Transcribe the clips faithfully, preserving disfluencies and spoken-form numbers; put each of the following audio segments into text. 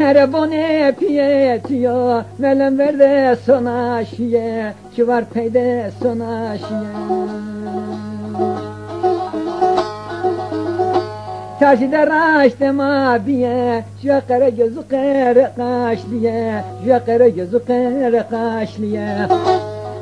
Erebonê piyê tiyo, melem verde sona şiye, çivar peyde sona şiye. Çarşî de raştê ma bîye, jûya qere gözû qere qaşlîye, jûya qere gözû qere qaşlîye.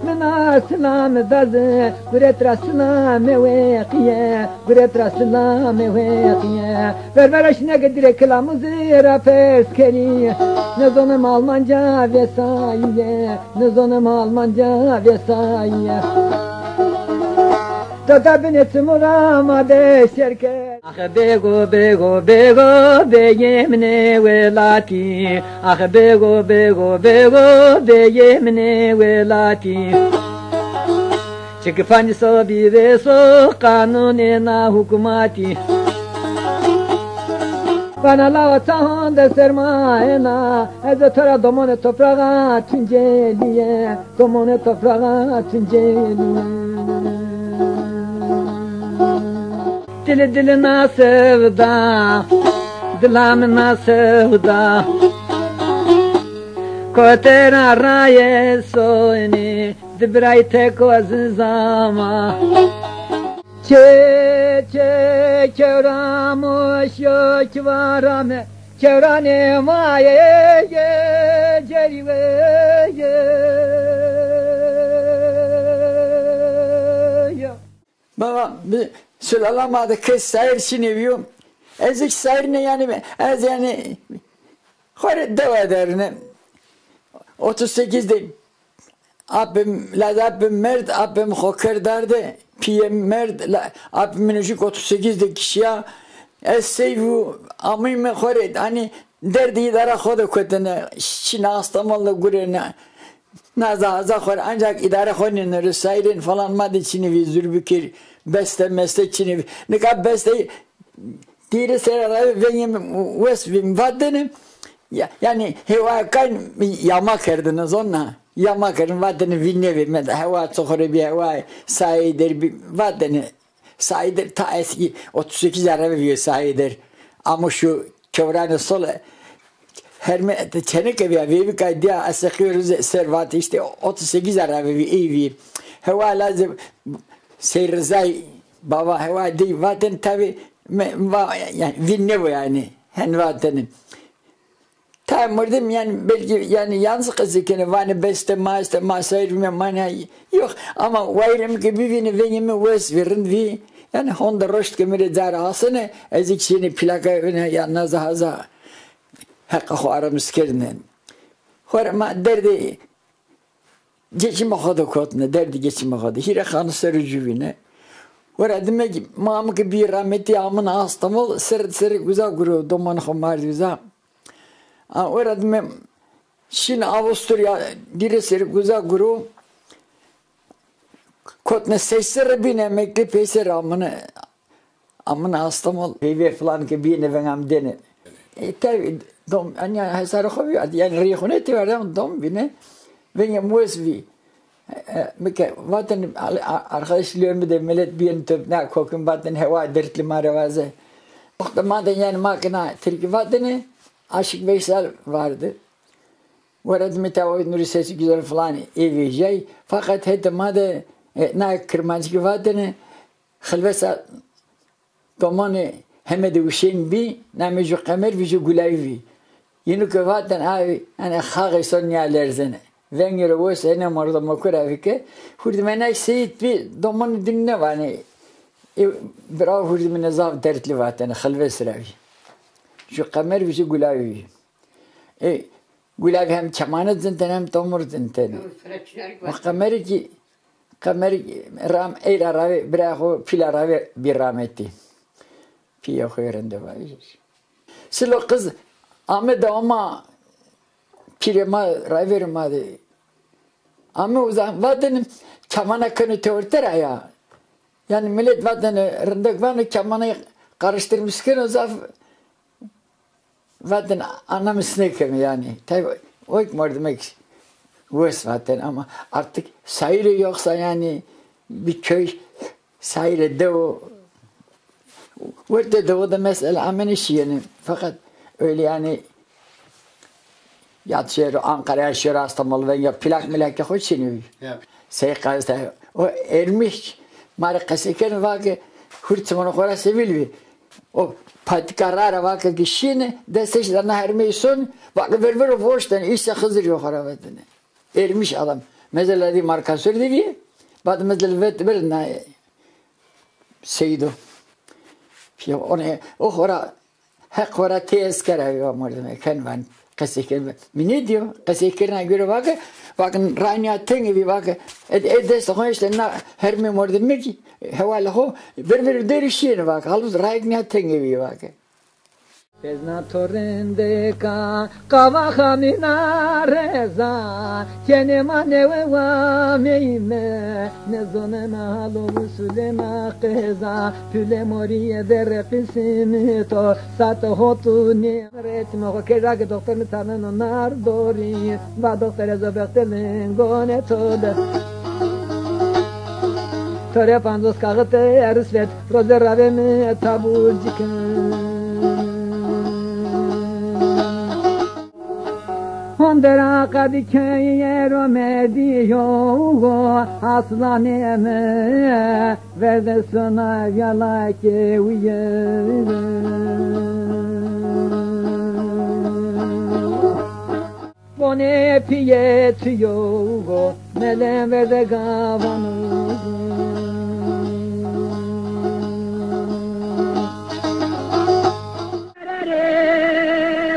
Mina silam da zi, guret ra silamê weqîye, guret ra silamê weqîye. Ververa şineke dirê kilamû zi ra pers kerî. Nêzonê ma almanca vêsayîye, nêzonê ma almanca vêsayîye. Tota binê çimû ra ma de şêr kerd. Axe bêgo, bêgo, bêgo, bêgê minê welatî. Axe bêgo, bêgo, bêgo, bêgê minê welatî. Çiki pancî so bî vêso qanûnê na hukmatî. Vana lawa ça honde ser ma ena, ez o to ra domonê topraxa Tuncelîye. Domonê topraxa Tuncelî. Dili dili na sewda, dila mi na sewda. Kotera raye sonê, di biray tek o zizama. Çê, çê, kewra moş yo, kivara me. Kewranê ma yê, yê, cerî we, yê, yê. Baba, bi sulala ma de kes sair çinê bîyo. Ez hiç sair ne yani, ez yani xo rê dewa derine. Otuz sekiz de Apê mi, lazê apê mi merd, apê mi xo kerd arde, pîyê mi merd, la, apê mi nêjûk otuz sekiz de kişîya. Ez sey vû, amîme xo rê, hanî derdê îdara xo de kotine, şîne Astamol de gurêne. Naza haza xo rê, ancak îdare xo nênero, saîrên falan ma de çinê vî, zurbikir, beste meste çinê vî. Nika beste Dîrê ser ra vengê mi wes vî, mi vatêne, ya-, yanî hêwaya kayn yama kerdêne, zonna. Yama kerdêne, vatêne vî nêvê, me de hewa çixure bî, hewa sayê der bî, vatêne sayê der ta eskî otuz sekiz arebe vîyo sayê der. Ama şu kewranê sole herme çeneke vîya, vêvî kay dîya eseqîyo rûze ser vatê, işte otuz sekiz arebe vî, ey vî. Hewa lazê Sey Rizay bava hewa dey vatêne, tabi me, va, yani, vîn nêbo yani. Hen vatêne. Ta murdim yani, belki yani yanlış qesî kenê, vanê beste ma este, ma sayr me mana yok. Ama wayirê mi ke bivîne, vengê mi wes vî, rind vî. Yani honde roşt ke mi rê cara asêne, ez kî şîne plaka öne ya naza haza heqa xo aramis kerdêne. Xora ma derdê geçîma xo de kotne, derdê geçîma xo de. Hîrê xanî ser o cû vîne. Wera dime kî, ma mi ke bî rametî, amine Astamol, ser, serê uza guro, domanê xo ma ardî uza. A, wera dime şîne Avusturya, dîrê serê uza guro. Kotne sey serre bîne emeklî, peyser amine. Amine Astamol, heyvê filan ke bîyêne veng amdêne. E, tabi, dom, anya hesarê xo bî, yanî rîyê xo nêtêwerdê, ama dom bîne, vengê mi wes vî. E, e, mi ke vatêne, al-, a-, arkadaşlığımı de millet bîyêne top, na kokim vatêne hewa dertlî ma rê vaze. Wextê ma de yanî ma ke na Tirkî vatêne, Aşık Veysel vardı. Wera dime ta o Nuri Sesi Güzel falan ê vejîyay. Fakat hetê ma de, e, na Kirmanckî vatêne, Xilvesa domanê Hemedê Uşên bî, namê jû Qemer vî, jû Gulavî vî. Yînû ke vaten a, yanî xaxê son nîya lerzene. Vengê ro wes êne mordomo kura vî ke, hurdimena seyîd bî, domanê din nêvanê. E, bira hurdimine zaf dertlî vatene, Xilves ra vî. Jû Qemer vî, jû Gulavî vî. E, Gulavî hem kemane zintene hem tomur zintene. Ma Qemerî kî, Qemerî kî ram, ey ra ravê, birayê xo pîla ravê bî rametî. Pîyê xo yê rinde vajî. Silo qiz ame dewama pîrê ma, ravêrê ma de. Ame uza vatene kemana keno tewrte ra ya. Yanî milet vatene, rindek vano kemana karıştırmış keno zaf. Vaten anlamış nêkeme yanî. Tabi o ki merdimek wes vaten ama artık sayılı yoksa yani bir köy sayılı dewo. Werte dewo da mesela amene şiyeni. Fakat öyle yani Ya şêro Ankara'ya, şêro Astamol, veng ya plak milakê xo çinî bî. Ya. Sey qazete. O Ermiş ma rê qesey keno, va ke hurd çimanê xo ra sivîl bî. O patika ra ra va ke şîne, destê şî de na hermey son, va ke vir vir voşten, îşte Xizirî xo ra vetene. Ermiş adam. Mezela dî Markasur de bî. Bad mezela vet bir na Seydo. Pîya one, o xora, heq xora tê eskera yo mordemê ken van, qesê ken. Mi nêdîyo, qesê kerna gore vake, vake raynia tenge bî vake. E, e dest xo işte na hermê mordemê kî, hewale xo, vir vir derî şîyêne vake. Halbut raynia tenge bî vake. Bezna to rindika, qava xamîna reza, kenê ma newe wa meyme, nezonena halo usulena qeza, pule morîye de reqîsimi to, sate hotunê. Retime xo kê ra ke doktor mi taneno nardorî, va doktor ez o bexte lingone to de. To rê pancos kaxite risvet, roze raveme taburcike. Hondera Kadıköy'e ro merdiyo, aslaneme verde sona yalake uye. Bonê pîyê tu yo, mele verde gavano.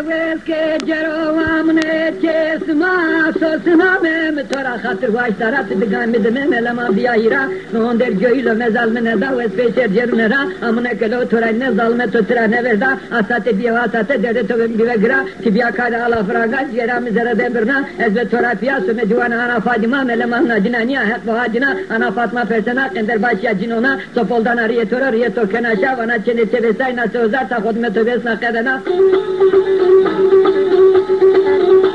Wes ke cero amne çesma, sosma me, mi to ra xatir waşta ra, ti digan mi dime, mele ma biya hîra. Mi onder coyî lo mezal mi neda, wes peyser cerune ra, amune ke lo to ra ne zalme to tira neverda, asate biye asate derde to bim bive gira, ti biya kare ala fraga, cera mi zere de birna, ez ve to ra piya, sume diwana ana Fadima, mele ma na cina niya, heq va cina, ana Fatma persena, qender başya cinona, sopoldana riye to ra, riye to kena şa, vana çende çevesay, na se ozar, ta xodme to vesna qedena.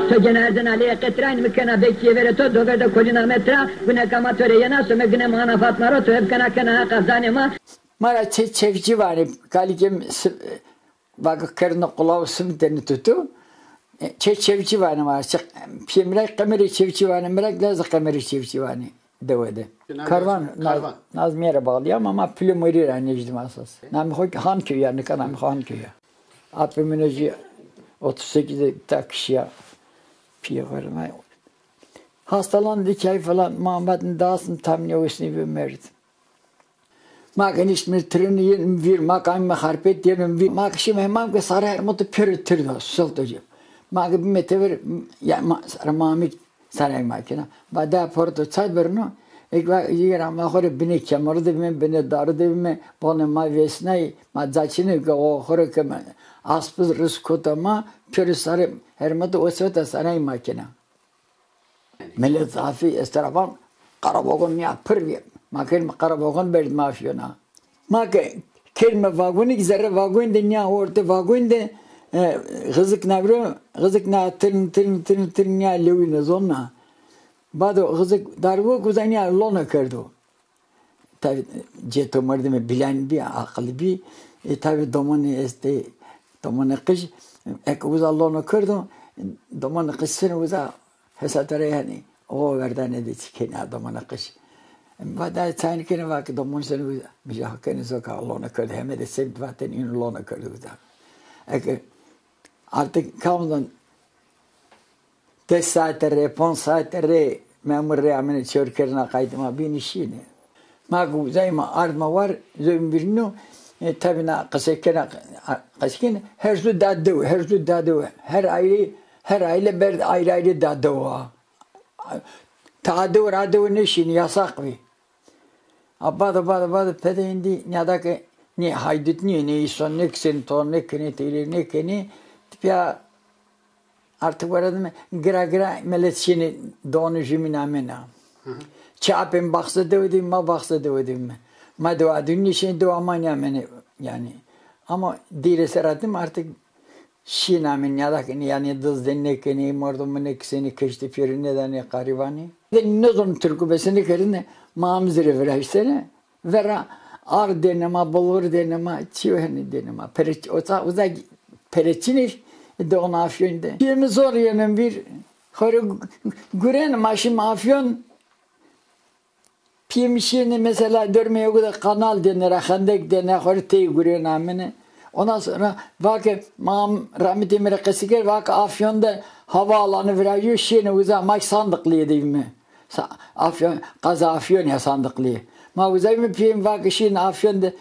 To cena erdena leye qetrayn, mi kena bekçiye vere to, do verde kolina metra, Guneka ma to rê yena, some gune ma ana Fatma ro, to hep kena kena heqa zanê ma. Ma ra çê çevçî vanê, kalikê mi si-, vake kerno qulaw simteni tutu. E, çê çevçî vanê ma ra, çê, piyê mi ra qemerê çevçî vanê, mi ra lazê qemerê çevçî vanê dewe de. Karvan, Naz-, Nazmiye ra bağlı ya, ama ma Pulê Morî ra nêjdîme esas. Namê xo Han Köyü ya, nika namê xo Han Köyü ya. Apê min o jî otuz sekiz de ta kişîya. Piyê xo rê ma. Hastalandı çay falan, ma vatên dağıtsın tam ne usni bir merd. Ma ke niştîme tren yên vîr, ma ke amîme Xarpêt yên vîr. Ma ke şîme hemam ke sare hermotî pêro tir do, sulto ci. Ma ke bîme tever, ya ma, sare ma amî sare ma kena. Va da porto ça birno, ek va yê ra ma xo rê binê kemero de bîme, binê daro de bîme, bonê ma vêsnayî, ma ca çinê ke o xo rê ke ma aspiz riz kota ma, pêro sare hermotî o sewta sare ma kena. Milet zafî, ez tera van, qaraboxon nîya pir bî. Ma kerîme qaraboxon berdîme afîyona. Ma ke kerîme vagonî, zerrê vagonî de nîya orte vagonî de, e, xizik na viro, xizik na tirn, tirn, tirn, tirn nîya lewîne zonna. Bado xizik darbo, uza nîya lona kerdo. Tabî cê to merdimê bîlanî bî, aqilî bî. E, tabî domonî estê, domonê qij, eke uza lono kerdo, domonê qij seno uza hesate ra yanî, o verdanê de çi kenî a domonê qij. Va da çayî kenî, va ke domon seno uza, mi jî ha kenî soka lono kerdo, heme de semt vatên în lono kerdo uza. Eke artık kam zon Des saete rê, ponc saete rê memur rê amêne çewrkerina qaytê ma bînî şînê. Ma ke uzayîme ardîme war, zobîn vîrîno, e, tabî na qesey kena, qesey kenê, her zu da dewe, her zu da dewe. Her aile, her aile berd ayrı ayrı da dewe. Ta dewe ra dewe nêşînî, yasak bî. A bado, bado, bado, pede êndî nîyada ke nê haydut nîyo, nê îson nêkisenî, to nêkenî, tehlî nêkenî, ti pîya artık weredime gira gira milet şînê donê jumîn amêna. Hı hı. Çi apên baxse dewe de, ma baxse dewe de bîme. Ma dewa dûnî şînê, dewa ma nîyamêne yanî. Ama dîre ser ra dime artık Şîn amên nîyada ke nî, yanî dizdê nêkenî, mordomî nêkisenî, keştî pêrî nêdanê qarîbanî. De nêzon tirku bese nêkerdêne, ma amî zî rê viraştêne. Vera ard dêne ma, bulgur dêne ma, çîyo henî dêne ma. Pere, oca, uza pere çinê, Di ona Afyon de. Piyê mi zor yeno vîr. Xo rê gu-, gurên ma şîm Afyon. Piyê mi şîyêne mesela dormê ewk de kanal dêne ra, xendek dêne, xo rê tey gurên amêne. Ondan sonra vake ma, ramitê mi rê qesî kerd, vake Afyon de havaalanı virayo, şîyêne uza, ma kî Sandıklı'ya de yîme. Sa-, Afyon, qaza Afyon ya Sandıklı'ya. Ma uza yîme, piyê mi vake şîyêne Afyon de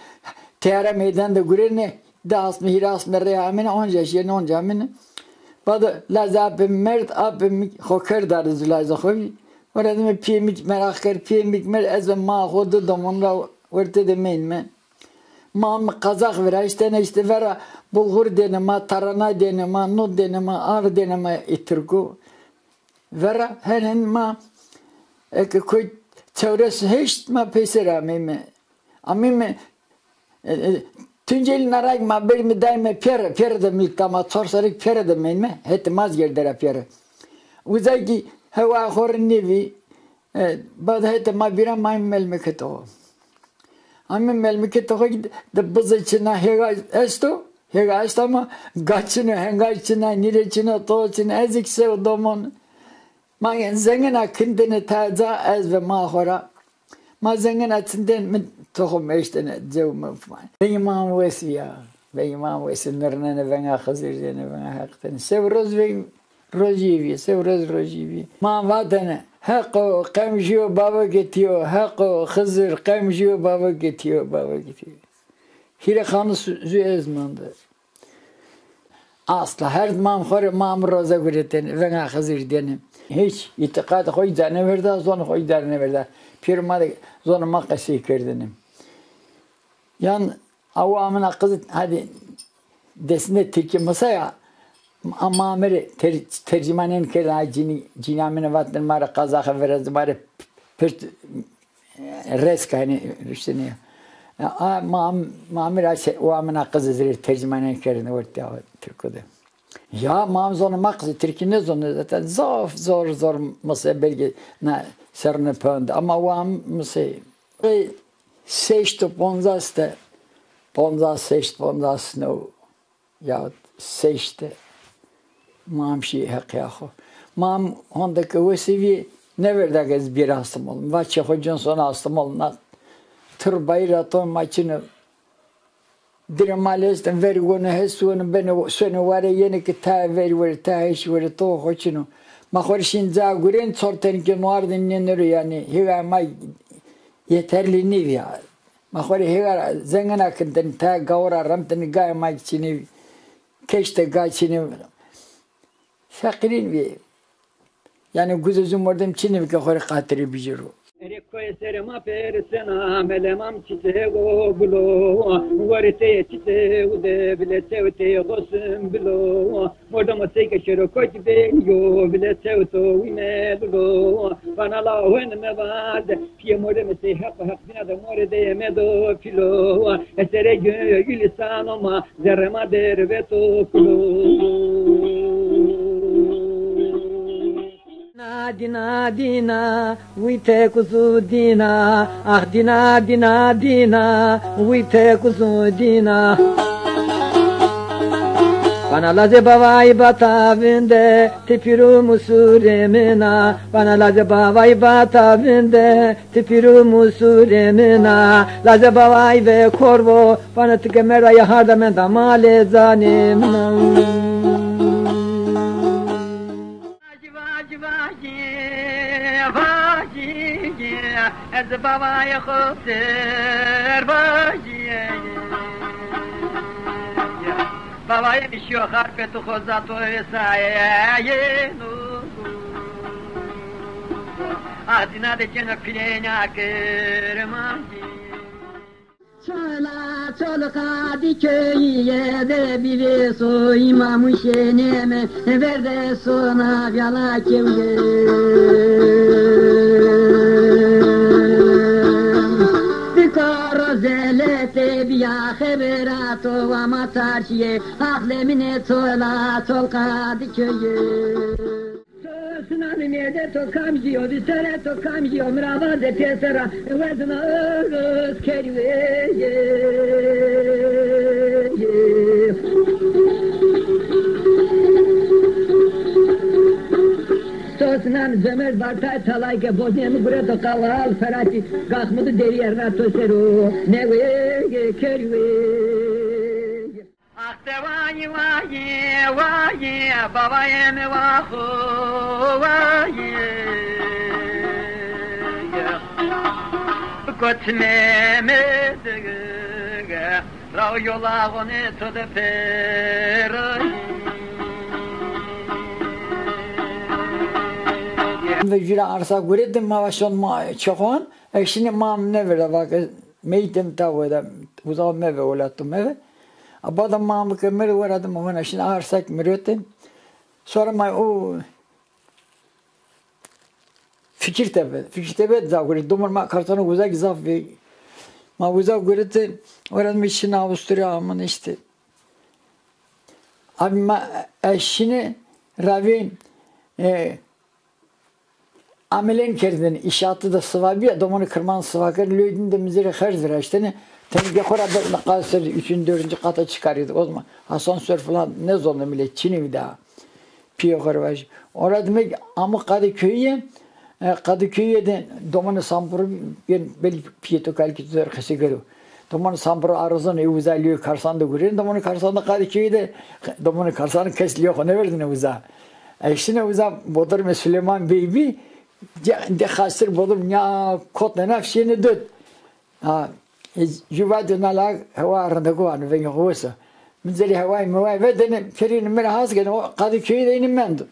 teyare meydan de gurêne, di asme, hîrê asme rê amêne, onca şîyêne, onca amêne. Bado lazê apê mi merd, apê mi xo kerd dare zû lazê xo vî. Ora dime piyê mi kî meraq kerd, piyê mi kî merd, ez ve ma xo di domon ra wertê de meynme. Ma mi qazax viraştêne, îşte vera bulgur dêne ma, tarhana dêne ma, not dêne ma, ar dêne ma ê tirko. Vera hen hen ma eke koy çewres heşt ma peyser ameyme. Ameyme, e, e, Tunceli Narak ma berîme dayme pêre, pêre de milk da ma, çor serrî pêre de meynme, hetê Mazgêrd de ra pêre. Uza kî hewa xo rê nêvî, e, bad hetê ma bîra ma melmeketê xo. Amê melmeketê xo kî de bizê çin a, hêga esto, hêga esto ama ga çin o, hengaj çin a, nîre çin o, to çin o, ez kî sew domon. Ma zengin a kindêne tayê ca, ez ve ma xo ra. Ma zengin a çindên mi toxum eştêne cew mi. Vengê ma mi wes vî ya. Vengê ma mi wes vî, mirnêne venga Xizir dêne, venga Heq dêne. Sew roz veng rojî vî, sew roz rojî vî. Ma vatêne, Heqo qemjîyo bavokê tîyo, Heqo Xizir qemjîyo bavokê tîyo, bavokê tîyo. Hîrê xanî su-, zû ez mande. Asla her mam xo rê mam roze guretêne, venga Xizir dêne. Hîç îtîqatê xo îca nêverda, zonê xo îca nêverda. Pêro ma de zonê ma qesey kerdêne. Yan awa amina qiz, hadî desinde tirkî misaya, a ma mi rê ter-, tercîmanên kerdêne, a cinî, cinîya mi rê vatêne ma rê qazaxe vireze, ma rê pirt Reska, yanî, ruştene ya. A, ma, ma mi ra se-, o amina qiz ez rê tercîmanî kerdêne wertê tirko de. Ya ma zonê ma qizê tirkî nêzonê zaten. Zaf zor zor misê, belkî na serrîne pende. Ama o am misê. Ey, seşt û ponzas de, ponzas, seşt, ponzas, new. Ya seşte. Mam şî heqîya xo. Mam honde ke wesê vî nêverda ke ez bêra Astimol. Va çê xo cin sona Astimol, na tir bayîr ra ton ma çin o. Dirê ma lê estên, verî weno, hes weno, benê, sonê ware, yenê ke tayê verî werê, tayê heşî werê, to xo çin o. Ma xo rê şîn ca gurên, çor tenikê noardên nênero, yanî hêga ma yeterlî nêvî ya. Ma xo rê hêga ra zengin a kindin, tayê gawo ra remtin, gayê ma kî çinî, keşte ga çinî. Feqîrîn vî. Yanî guzê zû mordem çinî vî ke xo rê xatirê bijêro. Erê koyê serê ma persena, mele mam çiçego gulo, werê teyê çiçego de bile çewtê xo simbilo. Mordemo seyke şêro kotî benî yo, bile çewto wî melulo. Vana la hwenê mi vaze, pîyê mordemê sey heq û heq dîna de morê deyê medo pîlo. Eserê gülîsano ma, zerrê ma derveto kulo. Dîna, dîna, dîna, wî tek û zû dîna, ax dîna, dîna, dîna, wî tek û zû dîna. Bana lazê bavayî bata vinde, ti pîr û musûrê min a. Bana lazê bavayî bata vinde, ti pîr û musûrê min a. Lazê bavayî ve kor vo, bana ti ke merda ya harda menda malê canê min a. Vajî, vajî, vajî, vajî, ez bavayê xo ser vajî. Bavayê mi şîyo xarpê tu xo zato ê sayê yeno. Ardîna de keno pilêna kirmancî. Çola Çol Kadıköy'e de bir soy mamuşeneme verde sona vyala kevye. Bikoro zelete biya xebera to ama tarşiye, ahlemine Çola Çol Kadıköy'e. To sinanê mêrde to kamcî yo, vîsere to kamcî yo, mi ra vaze pêser a, werdina oroz kerî weye. Zemer bartay talay ke boznê mi gureto qal qal feratî, gax mi di derî erna to ser o, ne wê kerî wê. Ve jüra arsa guretim, ma va şon ma çexon, e, şinî ma mi neverda, vake meytê mi ta weda, uzax meve, welatû meve. A bada ma mi ke mir, weradim hona şinî arsa ke mirotim. Sonra ma o Fikirtepe, Fikirtepe zaf guret. Domon ma karsana uza ki zaf ve. Ma uza guret, weradim şinî Avusturya, aman işte. Abi ma, e, şinî ravî, e, amelen kerdin, inşaatı da sıva bîya, domonî kirman sıva kerd, lüydün de mizeri xerz viraştene, tenike xora be, qasır üçüncü, dördüncü kata çıkarıyorduk. O zaman asansör falan ne zonda millet, çinî bir daha. Piyê xo rê vajî. Ora demek ama Kadıköy'e, e, Kadıköy'e de domanê Sampuru, ben belki piyê to kalkî to der qesê gero. Domanê Sampuru arızın e uza lüyê Karsan de gurin, domanê Karsan de Kadıköy'e de, domanê Karsan kes lüyê xo neverdine uza. E, şine uza bodurmê Süleyman Bey bî, de, de xasir bodurm ya kot ne naf şine döt. Ha, e, ju vatê na la hewa rindeko vano, vengê xo wes o. Mi zerê hewayê mewayê vedêne, perîne mi ra has kenê, o Kadıköy'e de înî mendo.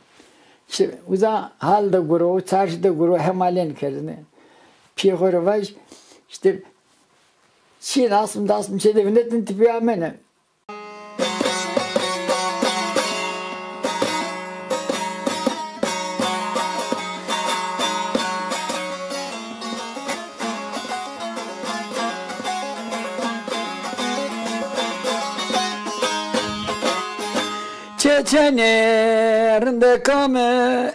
İşte uza hal de guro, çarşî de guro, hemalên kerdêne. Piyê xo rê vaj, işte, çî nasm dasm çê de vinetên tipî amene. Çeçenê rindeka mi.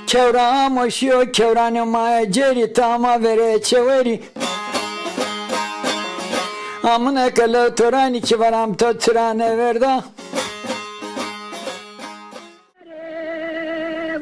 Kewra amo şîyo, kewranê ma yê cêrî, tama verê çewerî. Amune ke lew to ra nî, kî varam to çira nêverda.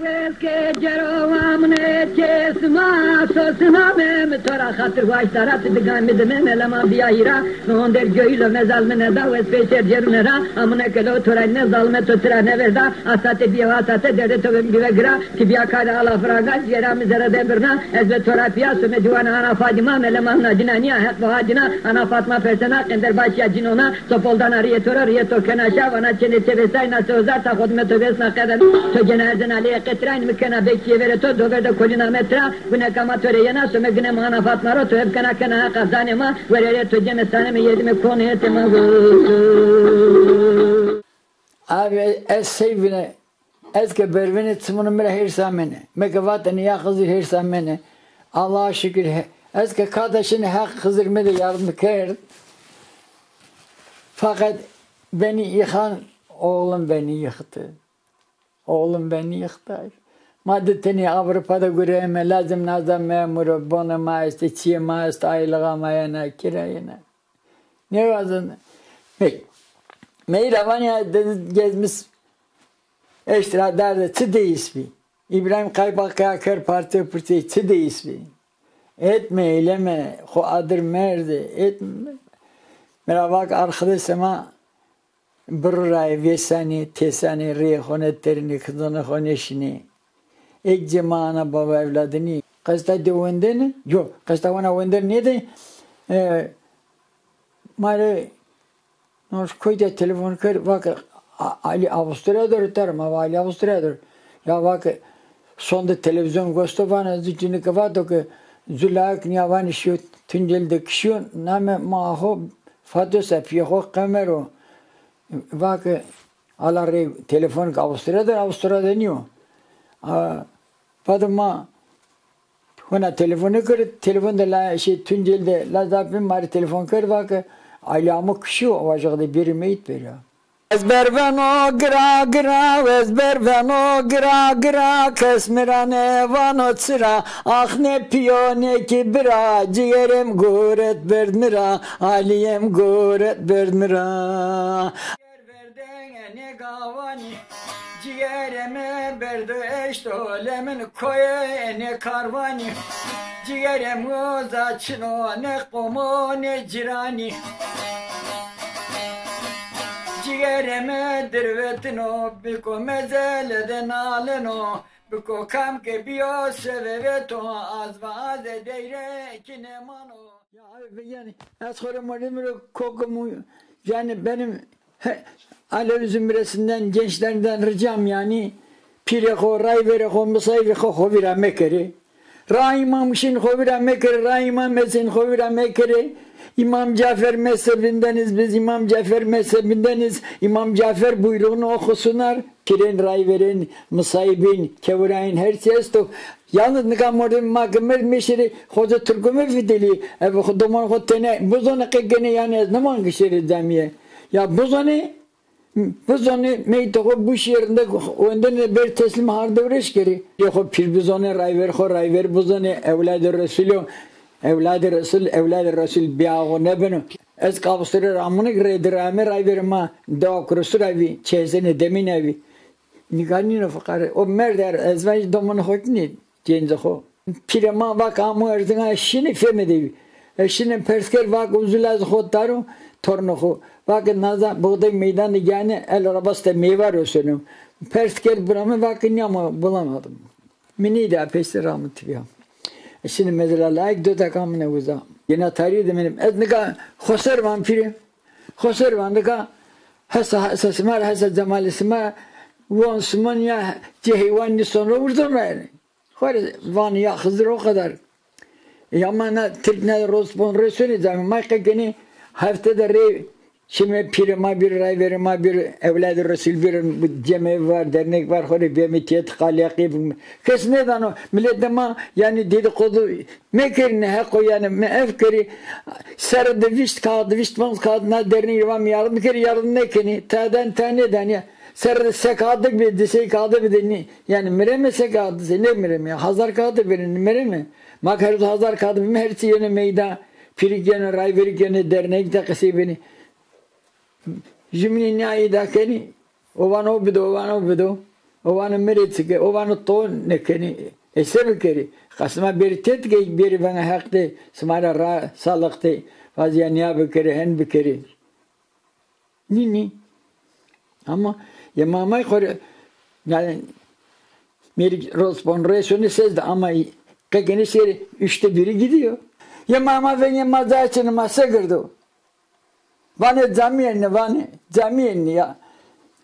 Wes ke cero amune çê sima, so sima me, mi to ra xatir waşta ra, ti digan mi dime, meleman bîya hîra. Mi honder coyîlo mezal mi neda, wes peyser cerune ra. Amune ke lew to ra nîne, zalime to çira nêverda. Asate bîye asate, derdê to bîbe gira. Ti bîya kare ala firanga, cîgera mi zere de birna. Ez be to ra pîya, some dîwana ana Fadîma, meleman na cina nîya, heq bi ha cina. Ana Fatma persena, qender başîya cinona. Sopol dana rîyê to ra, rîyê to kena şa, vana çendê tebesay, na se hezar ta xodime to vesna qeden. To cena erzena leyê qetirayni, mi kena bekçîyê verê to, do ver de kolîna me tira. Guneka ma to rê yena, some gine ma ana Fatma ro, to hep kena kena heqa zanê ma, wererê to ceme saneme, yerdime konê hetê ma. Abi ez sey vine, ez ke bervine çimunê mi ra hêrs amene. Mi ke vatene ya Xizir hêrs amene. Allaha şukir he-, ez ke kata şine Heq Xizir mi de yardım kerd. Fakat beni yıkan oğlum beni yıktı. Oğlum beni yıktı. Ma di tenî Avrupa de gureyeme, lazim naza memur o, bonê ma estê, çiyê ma estê, aylığa ma yena, kira yena. Nêwazena. Peki. Meyra vanî ya de-, gezmiş eşt ra derde, çi deîs bî? İbrahim Kaybak ya ker parti pirtî, çi deîs bî? Etme, eyleme, xo adir merde, etme. Mira vak arkadaşê ma birrayê, vêsanê, têsanê, rê xo nêterinê, kizanê xo nêşinê. Eg cê ma ana baba evladinî. Qesta de wendene, yo, qesta wana wendene nêde, e, ma rê Noş koy de telefon kir, vake, A-, Ali Avusturya der, ter ma va Ali Avusturya der. Ya vake, sonde televizyon gosto vana, zu cinike vato ke, zu layik niya vani şiyo Tunceli de kişiyo, name ma ho Fatosa, piyê ho Qemer o. Vake, ala rê telefon ke Avusturya der, Avusturya de niyo. A, vate ma Hona telefon kir, telefon de la, şey, Tunceli de la zapim, ma rê telefon kir, vake, Ali amo kişiyo, vajix de bêrî meyit bêrî ya. Ez berveno gira gira, ez berveno gira gira, kes mi ra nêvano çira, ax nê piyo nê kî bira, cîgerê mi guret berd mi ra, Aliyê mi guret berd mi ra. Verdene gavanî. Cîgerê mi berdo eşto lemin koyê nê karvanî. Cîgerê mi uza çino ne qomo ne cîranî. Cîgerê mi dirvetino biko mezele de nalino. Biko kam ke biyo sevevê to az ve az e deyre ki nemano. Ya abi, yani ez xo rê mordemî ro kokim û yani benim he, Alevi zümresinden, gençlerden ricam yani pîrê xo, rayverê xo, misayvê xo xo vîra mekerê. Ra Îmam Husên xo vîra mekerê, ra Îmam Hesên xo vîra mekerê. Îmam Cafer mezhebinden iz, biz Îmam Cafer mezhebinden iz. Îmam Cafer buyruğunu okusunlar. Pîrên, rayverên, misayibên, kewirayên her çi esto. Yalnız nika mordemê ma ke merd meşêrê, xoce Turkumê fitilî. Ev xo domanê xo tene bizonê qe gene, yanî ez niman gişêrê camîye. Ya bizonê, bizonê meytê xo buşîyê rindek, wendene ber teslîm hardewreş kerê. Yê xo pîr bizonê, rayver xo rayver bizonê, ewladê Resûl o. Ewladê Resûl, ewladê Resûl bîya xo nebeno. Ez Qabusturê Ramunik rê di rame rayverê ma dewa Kurusû ra vî, çi Hesenê Demîn a vî. Nîga nîno fiqare. O merd er, ez vajî domanê xo kî nê, cêncê xo. Pîrê ma vake amo Erzingan, ez şinî fêmê de vî. Ez şinî pers kerd, vake Uzulaz xo taro, tornê xo. Vake naza buğday meydan de gane, el arabası de meyve arıyorsun. Pers kerd burame, vake nîyama, bulamadım. Mi nîdî, a pêşte ramit bîya. Ez şinî mezela layik, do deka min e uza. Yena tarî de menim. Ez nika xoser van pîrê. Xoser van nika hesa, hesa sima ra, hesa cemalê sima ra, won simon ya, cê heywan nîson ro, urzon ra yanî. Xo rê van ya Xizir o kadar. Ya ma na Tirk ne rospon rê sonê camî. Ma qe kenê hefte de rê şime pîrê ma bîr, rayverê ma bîr, ewladê Resûl bîr, cemê var, dernek var, xo rê bêmê tiyet qalîya qey bim. Kes nêdano, miletê ma yanî dedikodu mekerîne, heqo yanî mi ef kerî, serre de vîşt kağıt, vîşt panc kağıt na dernekî rê va mi yardım kerî, yardım nêkenî, ta den ta nêdanî ya. Serre de se kağıt bide, di sey kağıt bide, nî, yanî mireme se kağıt, se nêmireme ya, hazar kağıt bide, nêmireme. Ma ke her roz hazar kağıt bime, her çî yenê meydan, pîrik yenê, rayverik yenê, dernek de qisey benê. Jumînê nîya îda kenî, o vano bido, o vano bido, o vano mi rê çike, o vano to nêkenî, e se bikerî? Qa sima bêrî têt ke bêrî venga Heq de, sima ra ra salix de, vazîya nîya bikerî, hen bikerî. Nî, nî. Ama ya ma may xo rê, yani, mêrik rospon rê sonê sez de ama qe kenê sêrê üçte biri gidiyor. Ya ma, ma vengê ma cayê çinê, ma se girdo? Vanê camîye nî, vanê camîye nî ya.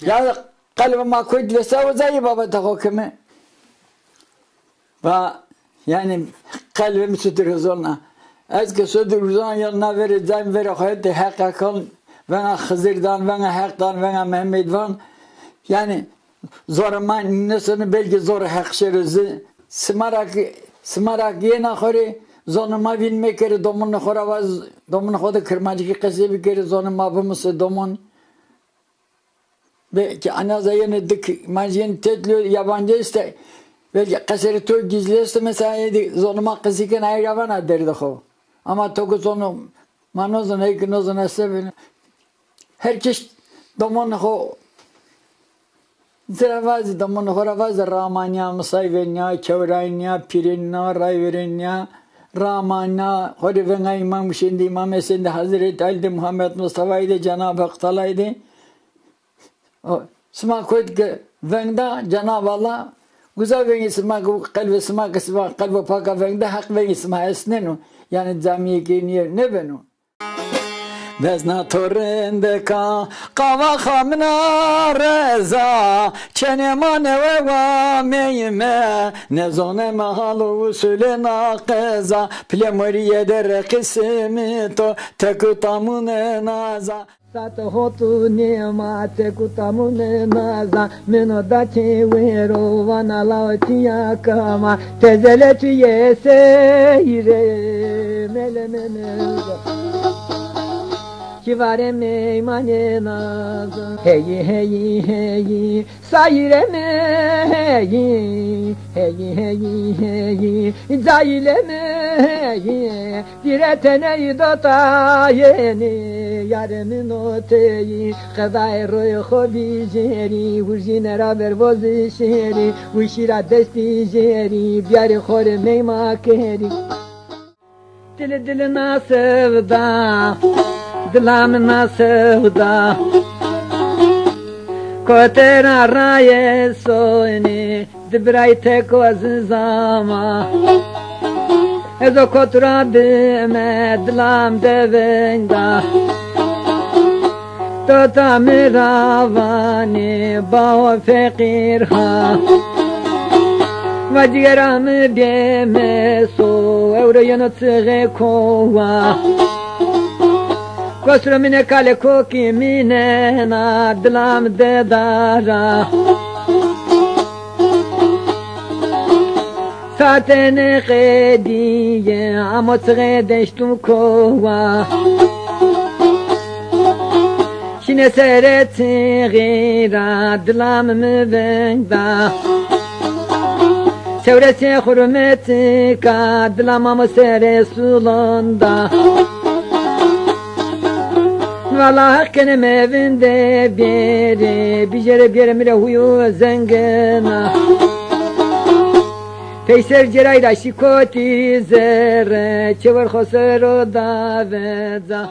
Ya qelbê ma koyt vesa, o cayê babetê xo kime. Va, yani, qelbê mi sodir zona. Ez ke sodir zona ya na verê cayê mi verê xo hetê Heqa kon, venga Xizir dan, venga Heq dan, venga Mehmed van. Yani, zorê ma nêsonê, belkî zorê Heq şêro zi. Sima ra ki, sima ra ki yena xo rê, zonê ma vîn mekerê, domonê xo ra vaz, domonê xo de kirmancikî qesey bikerê, zonê ma bimusê domon. Belkî anaza yenê dik, ma jî yenê têt lê yabancı este. Belkî qeserê to gizli esto, mesela, êdî zonê ma qisî kena, ey ra vana derdê xo. Ama to ki zonê ma nozona, ey ki nozona se beno. Her kes domonê xo, zira vazî, domonê xo ra vazî, ramanîya, misayvênîya, kewraynîya, pîrênîya, rayverênîya, ramanîya, xo rê venga Îmam Husên de, Îmam Hesên de, Hazretî Alî de, Muhammed Mustafayî de, Cenab-ı Haq Tealâyî de. O, sima kotî ke veng da, Cenab-ı Allah uza vengê sima ke, qelbê sima ke sima qelbo paka veng da, Heq vengê sima esneno. Yanî camîyê ke nîye nêbeno. Bezna to rindeka, qavaxa mina reza, çenê ma newe wa meyme, nezoneme hal û usulê na qeza, pilê morîye de reqî simî to, tek û tamûnê naza. Sate hotunê ma tek û tamûnê naza, mino da çê wêro, vana law çîya kama, tezele çîyê seyre, mele mene. Kîvare meymanê naza. Heyî, heyî, heyî, sayîre mi heyî. Heyî, heyî, heyî, cayîle mi heyî. Pîre teneyî dota yenî, yarê min o teyî. Qedayê royê xo vîjêrî, hurjîne ra ver vozî şêrî. Wişî ra destî jêrî, biyarî xo rê meyma kerî. Dili dili na sevda, dila mi na sevda. Kotera raye sonî, di biray teko zizama. Ez o kotura dime, dilam de vengda. Tota mi ra vanî, baho feqîr ha. Va cigera mi bêmeso, ewro yeno çixê kowa. Kosro mine kale kokî mine na, dilam de dara. Satene qedîye, amo çixê deştû kowa. Şine sere çixî ra, dilam mi veng da. Sewresê xurmetika, dilam amo sere sulon da. Vala heq kenê mi vinde bêrê, bijêrê bêrê mi rê huyu zengina. Peyser cêray ra şîkotî zere, çêwer xo ser o da veca.